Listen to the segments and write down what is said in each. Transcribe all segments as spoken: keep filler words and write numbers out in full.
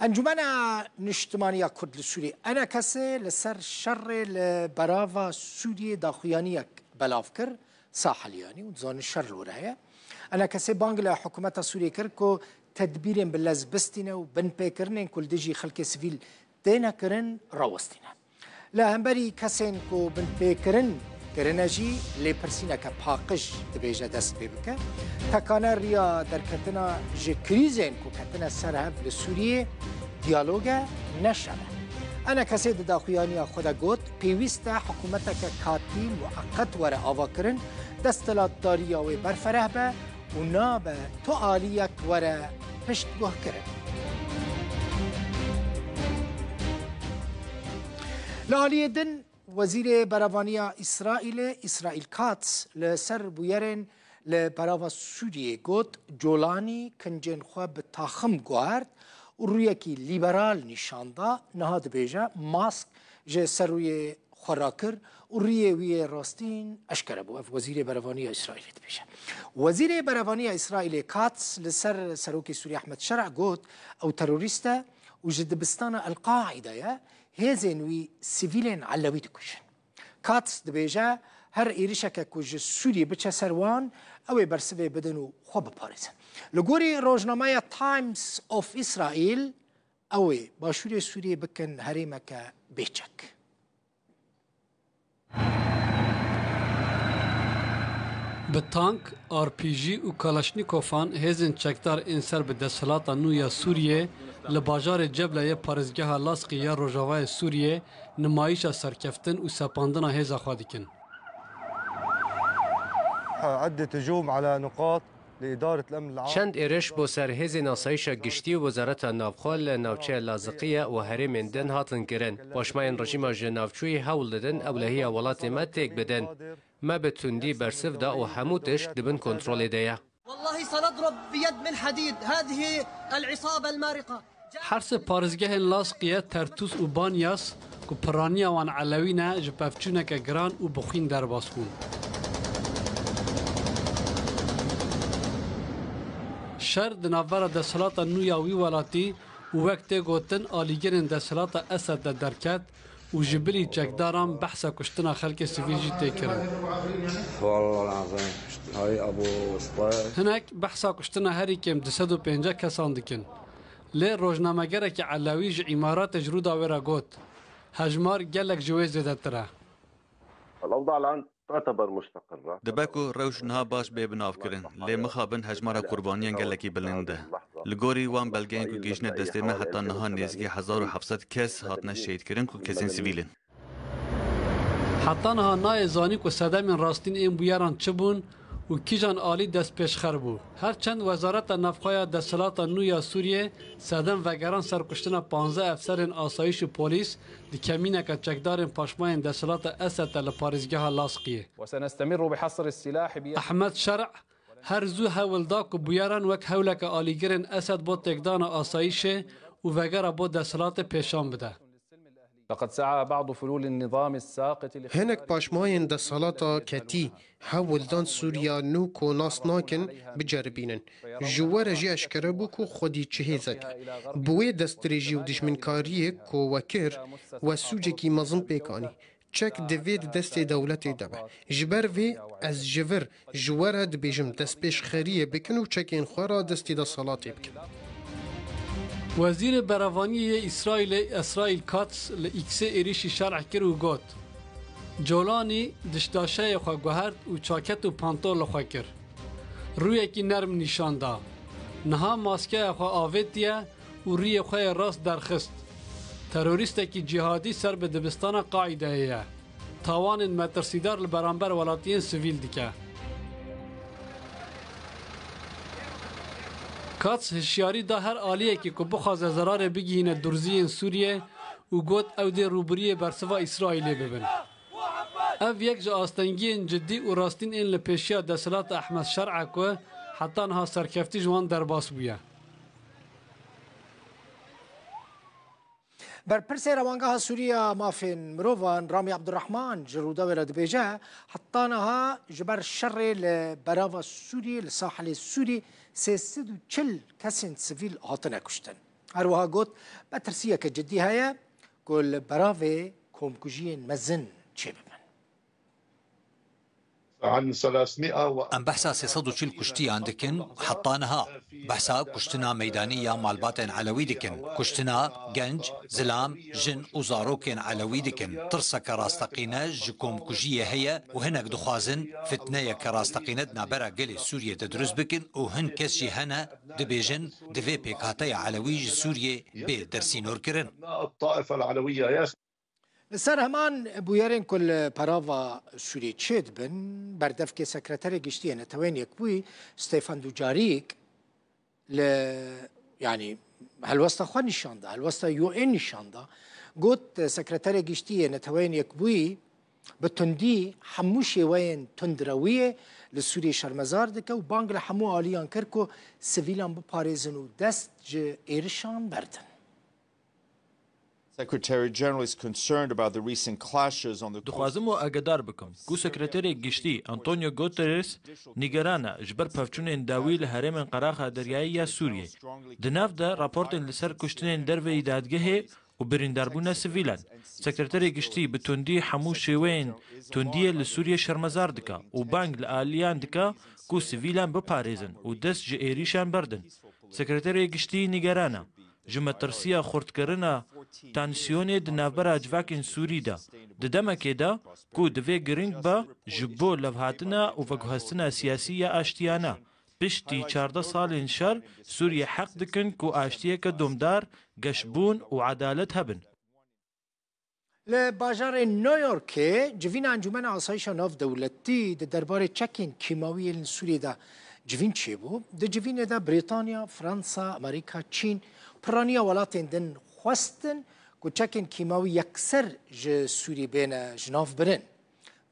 Encûmena Niştimaniya Kurd li Sûriyê, ENKSê, li ser şerê li berava Sûriyê daxuyaniyek belav kir, Saheliyanî, û dizanin şer li wir heye. ENKSê bang li hikûmeta Sûriyê kir ku tedbîrên bi lez bistîne û binpêkirinên ku li dijî xelkê sivîl têne kirin, rawestîne. Li hemberî kesên ku binpêkirin kirine jî lêpirsîneke paqij dibêje dest pê bike. Tekane riya derketina ji krîzên ku ketine ser hev li Sûriyê diyalog e, ne şer e. ENKSê di daxuyaniya xwe de got, pêwîst e hikûmeteke katî mueqet were avakirin, desthilatdariya wê berfereh be û nabe tu aliyek were piştguhkirin. Li aliyê din, Wezîrê Berevaniya Îsraîlê, Îsraîl Katz, li ser bûyerên li berava Sûriyê got, Colanî kincên xwe bi taxim guhert û rûyekî lîberal nîşan da. Niha dibêje, mask ji ser rûyê xwe rakir û rûyê wî yê rastîn eşkere bû. Ev Wezîrê Berevaniya Îsraîlê dibêje. Wezîrê Berevaniya Îsraîlê Katz li ser Serokê Sûriyê Ehmed Şer'a got, ew terorîst e û ji dibistana El-Qaîde ye, hêzên wî sivîlên Elewî dikujin. Katz dibêje, her êrişeke ku ji Sûriyê biçe ser wan, ew ê bersivê bidin û xwe biparêzin. Li gorî rojnameya Times of Israel, ew ê başûrê Sûriyê bikin herêmeke bêçek. Bi tank, R P G û Kalaşnîkofan hêzên çekdar ên ser bi desthilata nû ya Sûriyê li bajarê Cebla yê parêzgeha Laskî ya rojavayê Sûriyê nimayîşa serkeftin û sepandina hêza xwe dikin. عدة هجوم على نقاط لإدارة الأمن العام. Çend êriş bo ser hêzên asayîşa giştî û Wezareta Navxwe li navçeya Laziqiyê û herêmên din hatin kirin. Paşmayên rejîma ji navçûyî hewl didin ewlehiya welatê me têk bidin. Me bi tundî bersiv da û hemû tişt di bin kontrolê de ye. والله سنضرب بيد من حديد هذه العصابة المارقة. Her sê parêzgehên Laskiye, Tertûs û Banyas ku piraniya wan Elewî ne, ji pevçûneke giran û bi xwîn derbas bûn. Şer di navbera desthilata nû ya wî welatî û wek tê gotin alîgirên desthilata Esed de derket û ji bilî çekdaran behsa kuştina xelkê sivîl jî tê kirin. والله العظيم. هاي أبو سطيف. Hinek behsa kuştina herî kêm du sed û pêncî kesan dikin. Lê rojnamegerekî Elewî ji Îmaratê ji Rûdawê re got, hejmar gelek ji wê zêdetir e. الأوضاع الآن تعتبر مستقرة. Dibe ku rewş niha baş bê binavkirin, lê mixabin hejmara qurbaniyan gelekî bilind e. Li gorî wan belgeyên ku gihîştine destê me, heta niha nêzîkî hezar û heft sed kes hatine şehîdkirin ku kesên sivîl in. Heta niha nayê zanîn ku sedemên rastîn ên bûyeran çi bûn û kîjan alî destpêşxer bû. Her çend Wezareta Navxwe ya desthilata nû ya Sûriyê sedem vegeran ser kuştina panzdeh efserên asayîş û polîs di kemîneke çekdarên paşmayên desthilata Esed de li parêzgeha Laskiyê. وسنستمر بحصر السلاح بيد Ehmed Şer'a her zû hewl da ku bûyeran wek hewleke alîgirên Esed bo têkdana asayîşê û vegera bo desthilatê pêşan bide. لقد سعى بعض فلول النظام الساقط لإخراج Hinek paşmayên desthilata ketî hewl dan Sûriya nû ku nas nakin biceribînin. Ji we re jî eşkere bû ku xwedî çi hêzek e. Bi wê destdirêjî û dijminkariyê ku we kir, we sûcekî mezin pêk anî. Çek divê di destê dewletê de be. Ji ber vê ez ji vir ji we re dibêjim destpêşxeriyê bikin û çekên xwe radestî desthilatê bikin. Wezîrê Berevaniyê yê Îsraîlê Îsraîl Katz li X'ê êrîşî Şer'a kir û got, Colanî dişdaşeyê xwe guhert û çaket û pantol li xwe kir. Rûyekî nerm nîşan da. Niha maskeya xwe avêtiye û rûyê xwe yê rast derxist. Terorîstekî cîhadî ser bi dibistana Qaîdeyê ye. Tawanên metirsîdar li beramber welatiyên sivîl dike. Katz hişyarî da her aliyekî ku bixwaze zerarê bigihîne durziyên Sûriyê û got ew dê rûbiriyê bersiva Îsraîlê bibin. Ev yek ji astengiyên cidî û rastîn ên li pêşiya desthilata Ehmed Şer'a ku heta niha serkeftî ji wan derbas bûye. Berpirsê Rewangeha Sûrî ya Mafên Mirovan Ramî Abdurrahman ji Rûdawê re dibêje, heta niha ji ber şerê li berava Sûrî, li sahilê Sûrî sê sed û çil kesên sivîl hatine kuştin. Her wiha got, metirsiyeke cidî heye ku li beravê komkujiyên mezin çêbibin. Em behsa sê sed û çil kuştiyan dikin heta niha. Behsa kuştina meydanî ya malbatên Elewî dikin. Kuştina genc, zilam, jin û zarokên Elewî dikin. Tirseke rasteqîne ji komkujiyê heye û hinek dixwazin fitneyeke rasteqîne di navbera gelê Sûriyê de dirust bikin û hin kes jî hene dibêjin, divê pêkhateya Elewî ji Sûriyê bê dersînorkirin. Li ser heman bûyerên ku li perava Sûriyê çêdibin, berdevkê Sekreterê Giştî yê Neteweyên Yekbûyî Stefan Dujarîk li, yanî, helwesta xwe nîşan da, helwesta U N nîşan da. Got, Sekreterê Giştî yê Neteweyên Yekbûyî bi tundî hemû şêweyên tundrewiyê li Sûriyê şermezar dike û bang li hemû aliyan kir ku sivîlan biparêzin û dest ji êrişan berdin. Secretary General is concerned about the recent clashes on the Dixwazim we agedar bikim ku Sekreterê Giştî Antonio Guterres nîgeran e ji ber pevçûnên dawî li herêmên qeraxa deryayî ya Sûriyê. Di nav de raportên li ser kuştinên derveyî dadgehê û birîndarbûna sivîlan. Sekreterê Giştî bi tundî hemû şêweyên tundiyê li Sûriyê şermezar dike û bang li aliyan dike ku sivîlan biparêzin û dest ji êrîşan berdin. Sekreterê Giştî nîgeran e. Ji metirsiya xurtkirina tansiyonê di navbera civakên Sûrî de, di demekê de ku divê girîng be ji bo levhatina û veguhestina siyasî ya aştiyane. Piştî çardeh salên şer, Sûriye heq dikin ku aştiyeke domdar, geşbûn û edalet hebin. Li bajarê New Yorkê civîna Encûmena Asayîşa Navdewletî di derbarê çekên kîmawî yên li Sûriyê de civîn çêbû. Di civînê de Brîtanya, Fransa, Amerîka, Çîn piraniya welatên din xwestin ku çekên kîmawî yekser ji Sûrî bêne ji nav birin.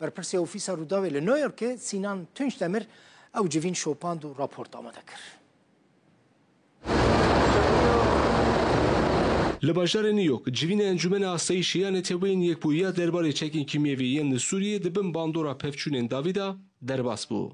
Berpirsê Ofîsa Rûdawê li New Yorkê Sînan Tunçdemir ew civîn şopand û raport amade kir. Li bajarê New York civîna Encûmena Asayîşê ya Neteweyên Yekbûyî ya derbarê çekên kîmyevî yên li Sûriyê di bin bandora pevçûnên dawî de derbas bû.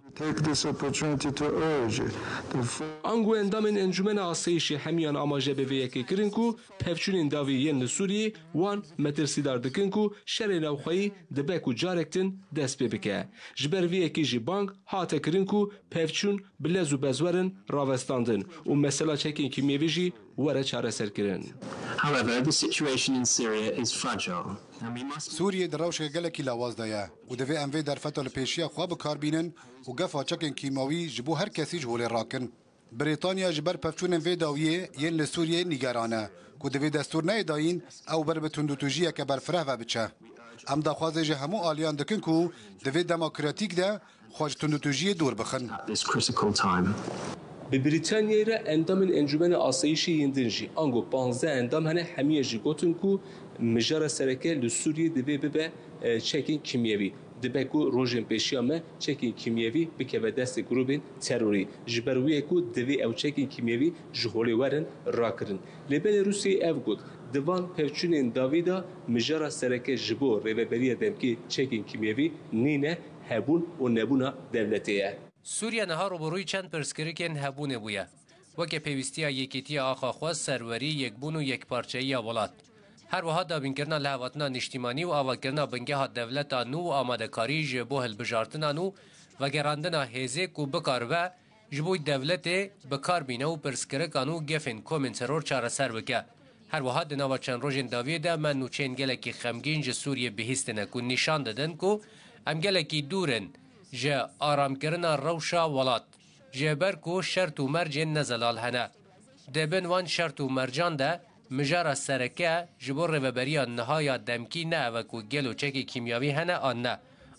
Ango endamên Encûmena Asayîşê hemiyan amaje bi vê yekê kirin ku pevçûnên dawî yên li Sûriyê wan metirsîdar dikin ku şerê navxweyî dibe ku carek din dest pê bike. Ji ber vê yekê jî bang hate kirin ku pevçûn bi lez û bez werin ravestandin û mesela çekên kîmyevî jî were çareserkirin. However, the situation in Syria is fragile. Sûriye di rewşeke gelekî lawaz de ye û divê em vê derfeta li pêşiya xwe bi kar bînin û gefa çekên kîmawî ji bo her kesî ji holê rakin. Brîtanya ji ber pevçûnên vê dawiyê yên li Sûriyê nîgeran e ku divê destûr neyê dayîn ew ber bi tundûtûjiyeke berfireh ve biçe. Em daxwazê ji hemû aliyan dikin ku di vê dema kritîk de xwe ji tundûtûjiyê dûr bixin. This critical time. Bi Brîtanyayê re endamên Encûmena Asayîşê yên din jî ango panzdeh endam hene, hemiye jî gotin ku mijara sereke li Sûriyê divê bibe e, çekên kîmyevî. Dibe ku rojên pêşiya me çekên kîmyevî bikeve destê grûbên terorî. Ji ber wê ye ku divê ew çekên kîmyevî ji holê werin rakirin. Lê belê Rûsyayê ev got, di van pevçûnên dawî de mijara sereke ji bo rêveberiya demkê çekên kîmyevî nîne, hebûn û nebûna dewletê ye. Sûriye niha rûbirûyî çend pirsgirêkên hebûnê bûye, weke pêwîstiya yekîtiya axa xwe, serwerî, yekbûn û yekparçeyiya welat. Her wiha dabînkirina lihevhatina niştîmanî û avakirina bingeha dewleta nû û amadekarî ji bo hilbijartina nû, vegerandina hêzê ku bikaribe ji bo dewletê bi kar bîne û pirsgirikan û gefên komên teror çareser bike. Her wiha di nava çend rojên dawiyê de me nûçeyên gelekî xemgîn ji Sûriyê bihîstine ku nîşan didin ku em gelekî dûr in ji aramkirina rewşa welat, ji ber ku şert û mercên nezelal hene. Di bin wan şert û mercan de mijara sereke ji bo rêveberiya niha ya demkî ne ev e ku gelo çekê kîmyavî hene an ne.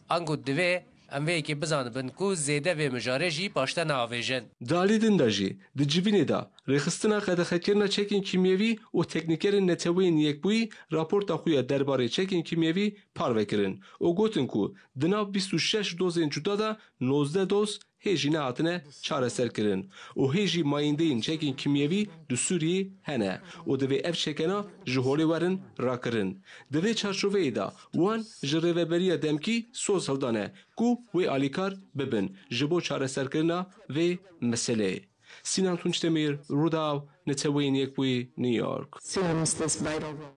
Ango divê em vê yekê bizanibin ku zêde vê mijarê jî paşte neavêjin. Di alî din de jî di civînê de rêxistina qedexekirina çekên kîmyevî û teknîkerên Neteweyên Yekbûyî raporta xwe ya derbarê çekên kîmyevî parve kirin û gotin ku di nav bîst û şeş dozên cuda de nozdeh doz hê jî nehatine çareserkirin û hê jî mayîndeyên çekên kîmyevî di Sûriyê hene û divê ev çekena ji holê werin rakirin. Di vê çarçoveyê de wan ji rêveberiya demkî soz hildane ku wê alîkar bibin ji bo çareserkirina vê meseleyê. Sinan Tunçdemir, Rudaw, Neteweyên Yekbûyî, New York. Assumes this vital role.